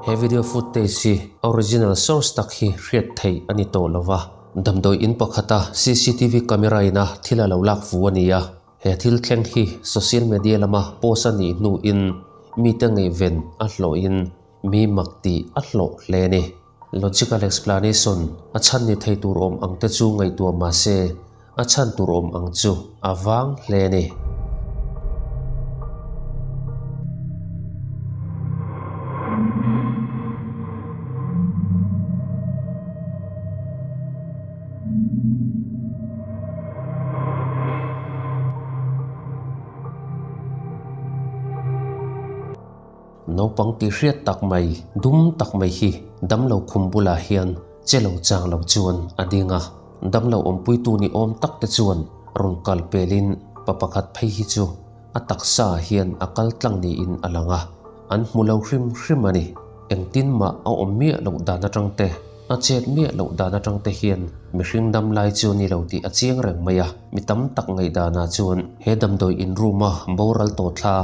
He video footage hi original source tak hi hriat theih a ni tawh lo va, damdawi in pakhata cctv camera ina thil a lo lak fu a ni a. He thil thleng hi social media lama post a nih hnuin mite ngaihven a hlawhin mi mak tih a hlawh hle a ni. Logical explanation a chhan ni thei tur awm ang te chu ngaihtuah mah se a chhan tur awm ang chu a vang hle a ni. Naupang tih hriat tak mai, dum tak mai hi damlo khum bulah hian che lo chang lo chuan a ding a. Damlo awmpuitu ni awm tak te chuan rawn kal pelin pa pakhat phei hi chu a taksa ah hian a kal tlang niin a lang a, an hmu lo hrim hrim a ni. Engtin mah a awm miah loh dan atang te, a chet miah loh dan atang te hian mihring dam lai chu ni lo tih a chiang reng mai a. Mi tam tak ngaihdanah chuan he damdawi in room a boral tawh thla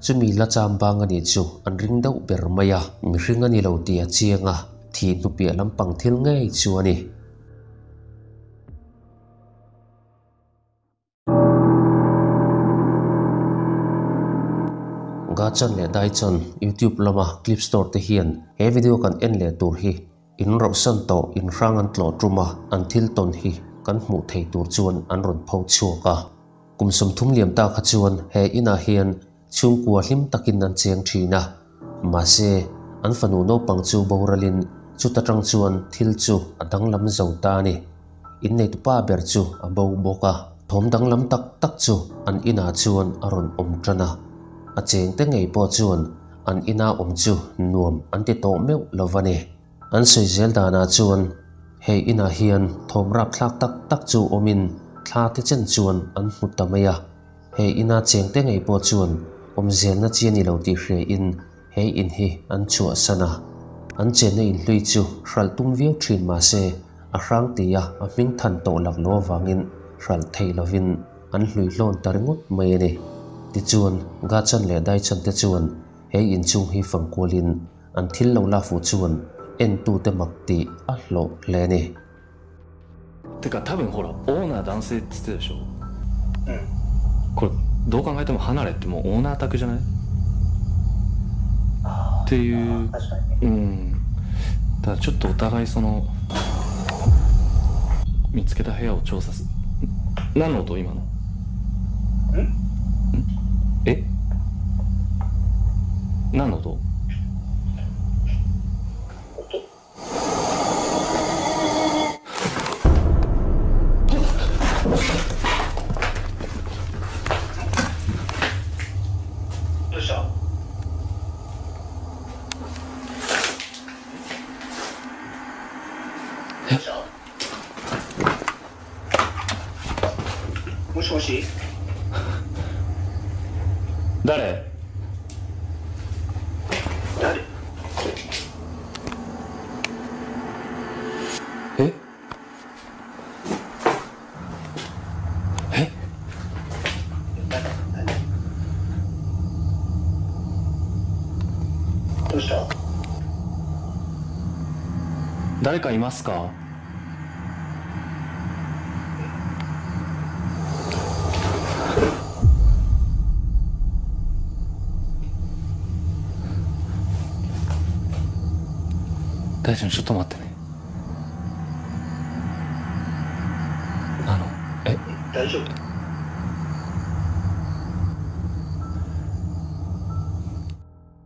chumi la cham bang a nih chu an ring deuh ber mai a, mihring a ni lo tih a chiang a, thih hnupiah lampang thil ngei chu a ni. Gachan leh Daichan YouTube lama clip store te hian he video kan en leh tur hi in rauhsan tawh in hrang an tlawh tum a, an thil tawn hi kan hmuh thei tur chuan an rawn pho chhuak a. Kum 30 liam ta kha chuan he inah hian chhungkua hlim takin an cheng thin a, mahse an fanu naupang chu boralin chuta tang chuan thil chu a danglam zo ta a ni. Inneitu pa ber chu a bo bawk a, thawm danglam tak tak chu an inah chuan a rawn awm tan a. A chengte ngei pawh chuan an ina awm chu nuam an ti tawh meuh lo va ni. An sawi zel danah chuan hei inah hian thawm rapthlak tak tak chu awmin thla te chen chuan an hmu ta mai a. Hei ina chengte ngei pawh chuan awmzelna chi a ni lo tih hriain he in hi an chhuahsan a. An chenna inhlui chu hralh tum viau thin mah se a hrang tia a hming than tawh lak lo avangin hralh thei lovin an hlui hlawn ta ringawt mai a ni. Tichuan, Gachan leh Daichan te chuan he inchhung hi fangkualin an thil lo la fuh chuan entute mak tih a hlawh hle a ni. てか多分ほらオーナー男性っつってたでしょうんこれどう考えても離れってもうオーナー宅じゃないっていううんただちょっとお互いその見つけた部屋を調査す何の音今のんえ何の音どうしたどうしたもしもし誰誰ええ誰誰どうした誰かいますか大丈夫ちょっと待ってねあのえ大丈夫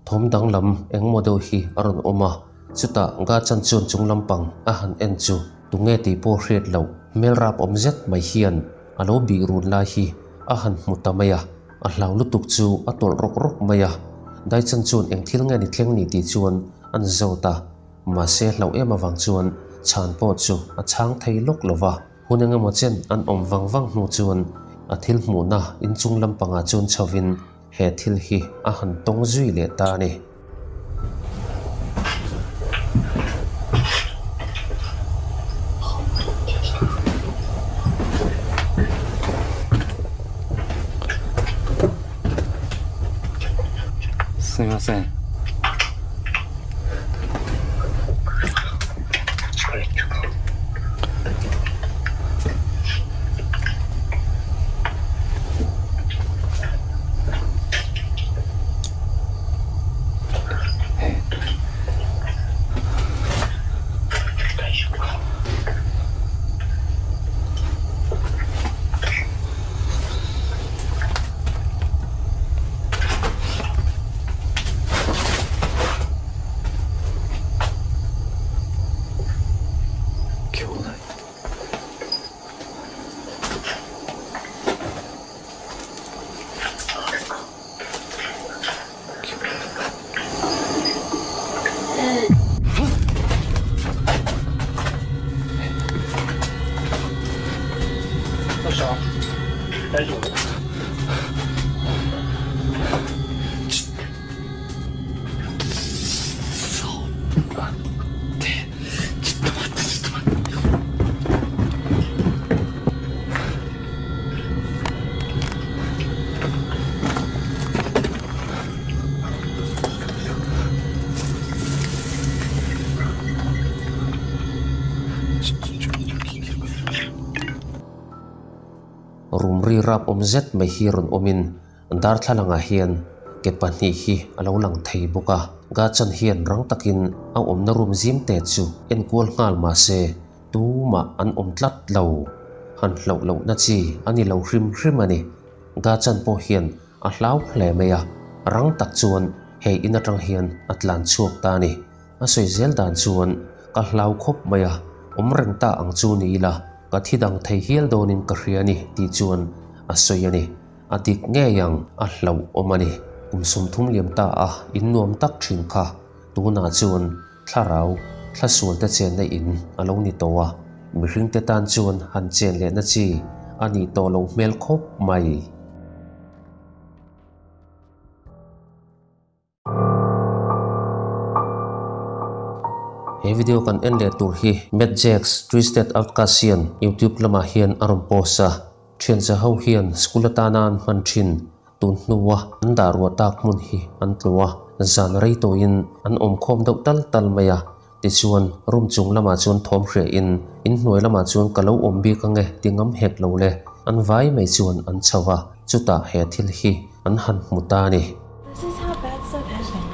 Thawm danglam eng maw deuh hi a rawn awm a, chutah Gachan chuan chung lampang a han en chu tunge tih pawh hriat loh hmel rap awm zet mai hian a lo bih run lai hi a han hmu ta mai a, a hlau lutuk chu a tawlh rawk rawk mai a. Daichan chuan eng thil nge ni thleng ni tih chuan an zawt a, mahse hlauh em avang chuan chhan pawh chu a chhang thei lawk lo va. Hun eng emaw chen an awm vang vang hnu chuan a thil hmuhna inchung lampangah chuan chhovin he thil hi a han tawng zui leh ta a ni. すみません。待ってちょっと待ってちょっと待ってちょちょちょ聞けるか Rum ri rap awm zet mai hi rawn awmin darthlalangah hian ke pahnih hi a lo lang thei bawk a. Gachan hian rang takin a awmna room zim te chu en kual nghal mahse tumah an awm tlat lo. Han hlauh lohna chi a ni lo hrim hrim a ni. Gachan pawh hian a hlau hle mai a, rang tak chuan he in atang hian a tlan chhuak ta a ni. A sawi zel dan chuan ka hlau khawp mai a, awm reng ta ang chu ni ila ka thi dang thei hial dawnin ka hria a ni tih chuan a sawi a ni. A dik ngei ang a hlauh awm a ni. Kum sawmthum liam ta a in nuam tak thin kha tunah chuan thlarau thla sual te chenna in a lo ni tawh a, mihring te tan chuan han chen lehna chi a nih tawh loh hmel khawp mai. He video kan en leh tur hi Mad Jack's Twisted Outcast hian YouTube lamah hian a rawn post a, thianza ho hian school atana an hman thin tun hnua an dah ruah tak hmun hi an tlu a, zan rei tawhin an awm khawm deuh tal tal mai a, tichuan room chung lamah chuan thawm hriah in inhnuai lamah chuan ka lo awm bik ange ti ngam hek lo le, an vai mai chuan an chho a, chutah he thil hi an han hmu ta a ni. This is how bad stuff happens.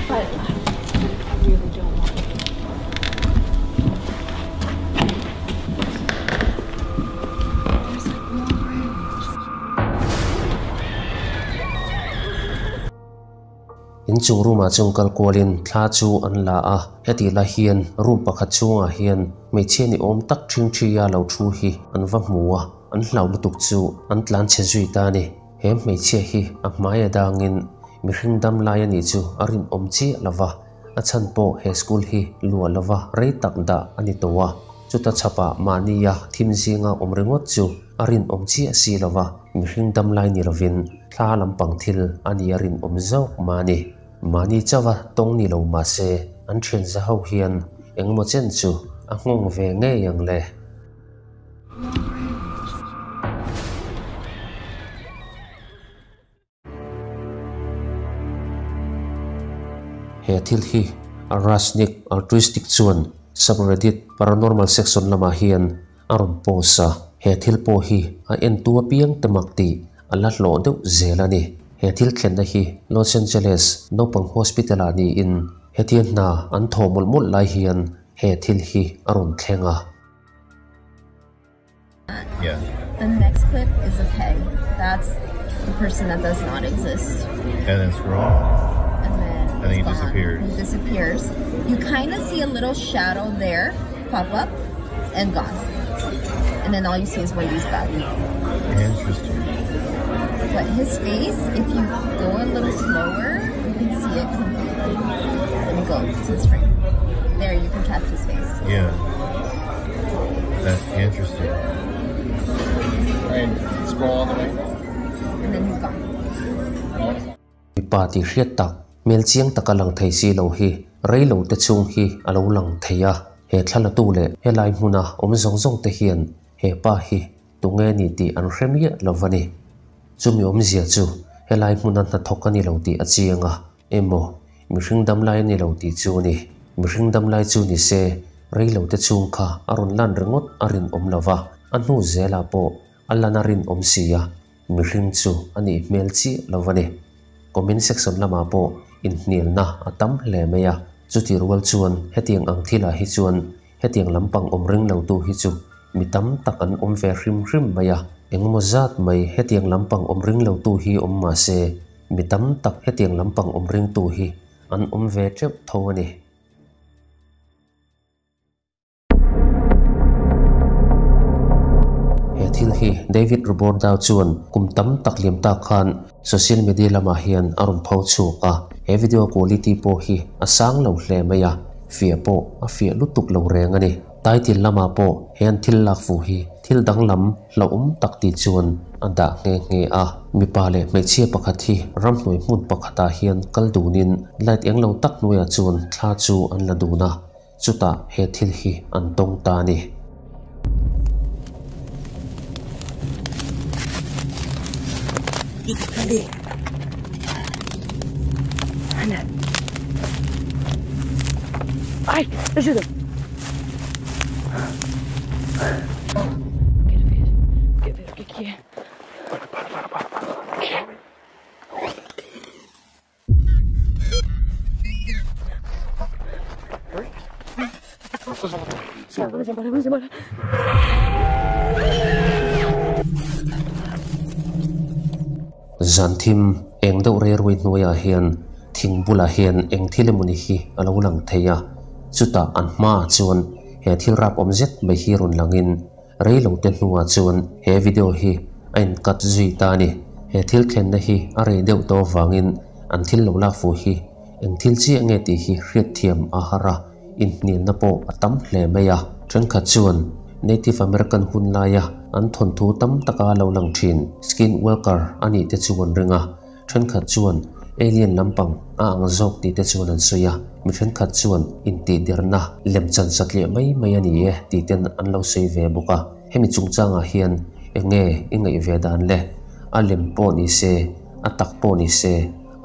But I really don't want you. There's like more rooms. Inchung room ah chuan kal kualin thla chu an la a, hetih lai hian room pakhat chhungah hian hmeichhia ni awm tak ṭhingṭhi a lo thu hi an va hmu a, an hlau lutuk chu an tlan chhe zui ta a ni. He hmeichhia hi a hmai a dangin mihring dam lai a nih chu a rinawm chiah lo va, a chhan pawh he school hi luah lova rei tak dah a ni tawh a, chuta chhapah mahnia thim zinga awm ringawt chu a rinawm chiah si lo va, mihring dam lai ni lovin thla lampang thil a nih a rinawm zawk mah a ni. Mahni chauha tawng ni lo mahse an thian za ho hian engemaw chen chu a nghawng ve ngei ang le. He thil hi Arasnik Altruistic chuan subreddit paranormal section lamah hian a rawn post a, he thil pawh hi a entu apiang te mak tih a la hlawh deuh zel a ni. He thil thlenna hi Los Angeles naupang hospital ah niin hetia hna an thawh mawlh mawlh lai hian he thil hi a rawn thleng a. Yeah. The next clip is of Hay. That's the person that does not exist. And then scroll. And then, And then he it's gone. disappears. He disappears. You kind of see a little shadow there pop up and gone. And then all you see is Wendy's back. Interesting. But his face, if you go a little slower, you can see it completely. Let me go to this frame. There, you can catch his face. Yeah. That's interesting. And scroll all the way. And then he's gone. Mipa tih hriat tak, hmel chiang taka lang thei si lo hi rei lo te chhung hi a lo lang thei a. He thlalatu leh helai hmuna awm zawng zawng te hian he pa hi tunge ni tih an hre miah lo va ni. Chumi awmzia chu helai hmuna hnathawk a ni lo tih a chiang a, emaw mihring damlai a ni lo tih chu a ni. Mihring damlai chu ni se rei lo te chhung kha a rawn lan ringawt a rinawm lo va, a hnu zelah pawh a lan a rinawm si a, mihring chu a nih hmel chiah lo va ni. Comment section lamah pawh inhnialna a tam hle mai a, chuti rual chuan hetiang ang thilah hi chuan hetiang lampang awm ring lo tu hi chu mi tam tak an awm ve hrim hrim mai a, engemaw zat mai hetiang lampang awm ring lo tu hi awm mah se mi tam tak hetiang lampang awm ring tu hi an awm ve teuh tho a ni. He thil hi David Rebordao chuan kum tam tak liam tak khan social media lamah hian a rawn pho chhuak a, he video quality pawh hi a sang lo hle mai a, Fiah pawh a fiah lutuk lo reng a ni. Title lamah pawh he an thil lak fuh hi thil danglam hlauhawm tak tih chuan a dah nghe nghe a. Mipa leh hmeichhia pakhat hi ramhnuai hmun pakhatah hian kal dunin light eng lo tak hnuaiah chuan thla chu an la dun a, chutah he thil hi an tawng ta a ni. Zan thim eng deuh rei ruai hnuaiah hian thing bulah hian eng thil emawni hi a lo lang thei a, chutah an hmaah chuan he thil rap awm zet mai hi rawn langin Rei lo te hnuah chuan he video hi a in cut zui ta a ni. He thil thlenna hi a rei deuh tawh avangin an thil lo lak fuh hi eng thil chiah nge tih hi hriatthiam a har a, inhnialna pawh a tam hle mai a. Thenkhat chuan Native American hun laia an thawnthu tam taka lo lang thin Skinwalker a nih te chu an ring a. Thenkhat chuan alien lampang a ang zawk tih te chuan an sawi a, mi thenkhat chuan intihderna lemchan satliah mai mai a ni e tih ten an lo sawi ve bawk a. Hemi chungchangah hian enge i ngaih ve dan le? A lem pawh ni se, a tak pawh ni se,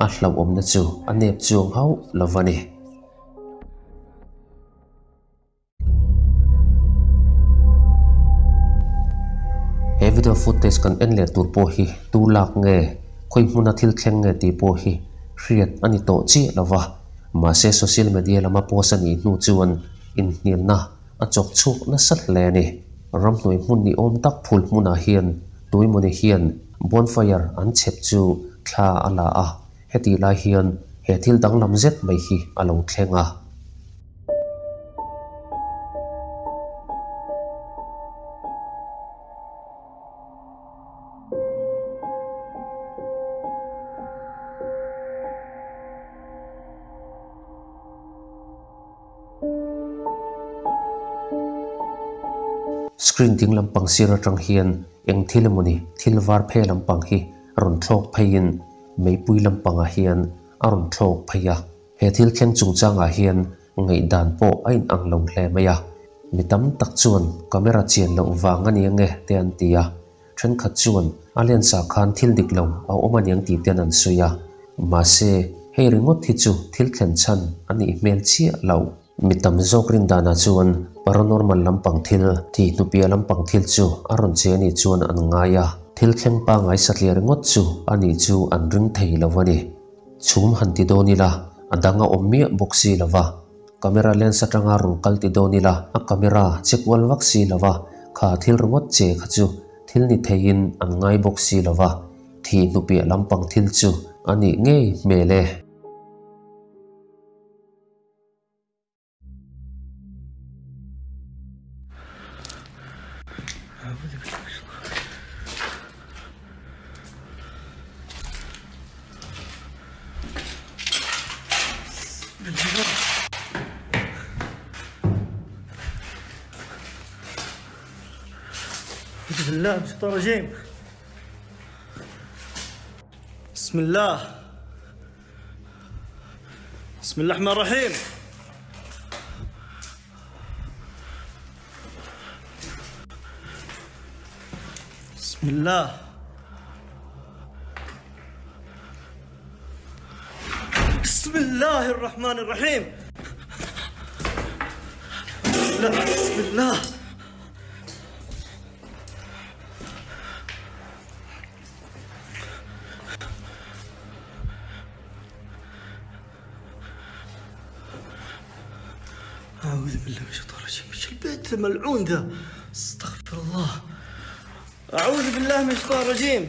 a hlauhawmna chu a nep chuang hauh lo va ni. He video footage kan en leh tur pawh hi tu lak nge, khawi hmuna thil thleng nge tih pawh hi hriat a ni tawh chiah lo va. Mahse social media lama post a nih hnu chuan inhnialna a chawk chhuak nasa hle a ni. Ramhnuai hmun ni awm tak phul hmunah hian tuimawni hian bonfire an chhep chu thla a la a, hetih lai hian he thil danglam zet mai hi a lo thleng a. Screen ding lampang sir atang hian eng thil emawni thil var phe lampang hi rawn thlawk pheiin meipui lampangah hian a rawn thlawk phei a. He thil thleng chungchangah hian ngaihdan pawh a inang lo hle mai a, mi tam tak chuan camera chian loh vang a ni ange te an ti a, thenkhat chuan a lens ah khan thil dik lo a awm aniang tih ten an sawi a, mahse hei ringawt hi chu thil thlen chhan a nih hmel chiah lo. Mi tam zawk rindanah chuan paranormal lampang thil, thihhnupia lampang thil chu a rawn che anih chuan an ngai a, thil thleng pangngai satliah ringawt chu anih chu an ring thei lo a ni. Chhum han ti dawn ila, a dang a awm miah bawk si lo va. Camera lens atanga rawn kal ti dawn ila, a camera che kual vak si lo va, kha thil ringawt che kha chu thil ni theiin an ngai bawk si lo va, thih hnupiah lampang thil chu a nih ngei hmel e. بالله من الشيطان الرجيم بسم الله بسم الله الرحمن الرحيم بسم الله بسم الله الرحمن الرحيم لا بسم الله أعوذ بالله من الشيطان الرجيم ايش البيت الملعون ذا استغفر الله أعوذ بالله من الشيطان الرجيم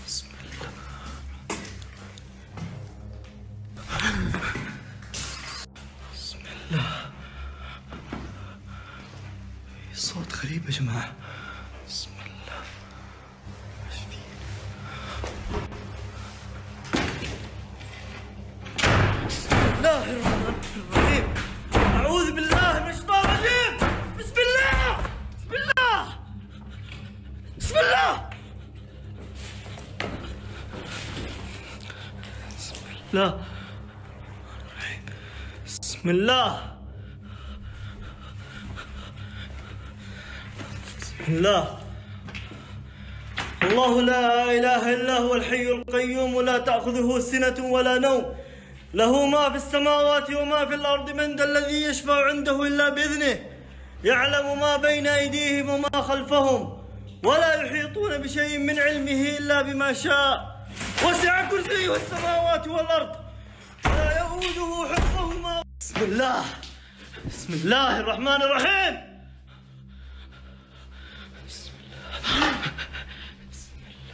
بسم الله بسم الله في صوت غريب يا جماعة الرحمن الرحيم أعوذ بالله من الشيطان الرجيم بسم الله بسم الله بسم الله بسم الله بسم الله بسم الله الله لا إله إلا هو الحي القيوم لا تأخذه سنة ولا نوم له ما في السماوات وما في الأرض من ذا الذي يشفع عنده إلا بإذنه يعلم ما بين أيديهم وما خلفهم ولا يحيطون بشيء من علمه إلا بما شاء وسع كرسيه السماوات والأرض ولا يؤوده حفظهما بسم الله بسم الله الرحمن الرحيم بسم الله بسم الله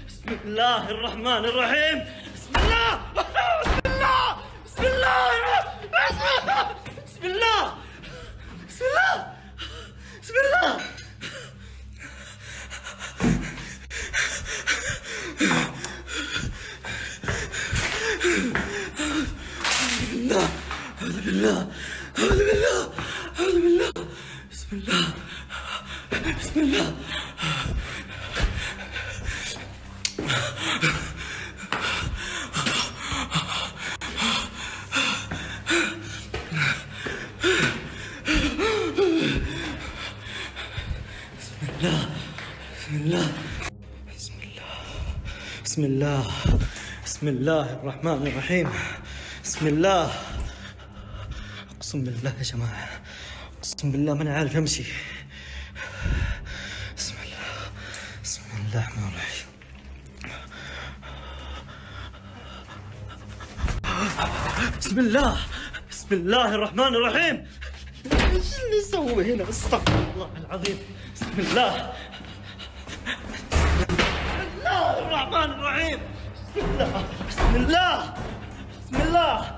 بسم الله الرحمن الرحيم بسم الله بسم الله بسم الله بسم الله بسم الله بسم الله بالله أعوذ بالله أعوذ بالله أعوذ بالله بسم الله بسم الله بسم الله بسم الله بسم الله بسم الله بسم الله الرحمن الرحيم بسم الله اقسم بالله يا جماعة اقسم بالله ما انا عارف امشي بسم الله بسم الله الرحمن الرحيم بسم الله بسم الله الرحمن الرحيم ايش اللي يسوي هنا استغفر الله العظيم بسم الله بسم الله الرحمن الرحيم بسم الله بسم الله بسم الله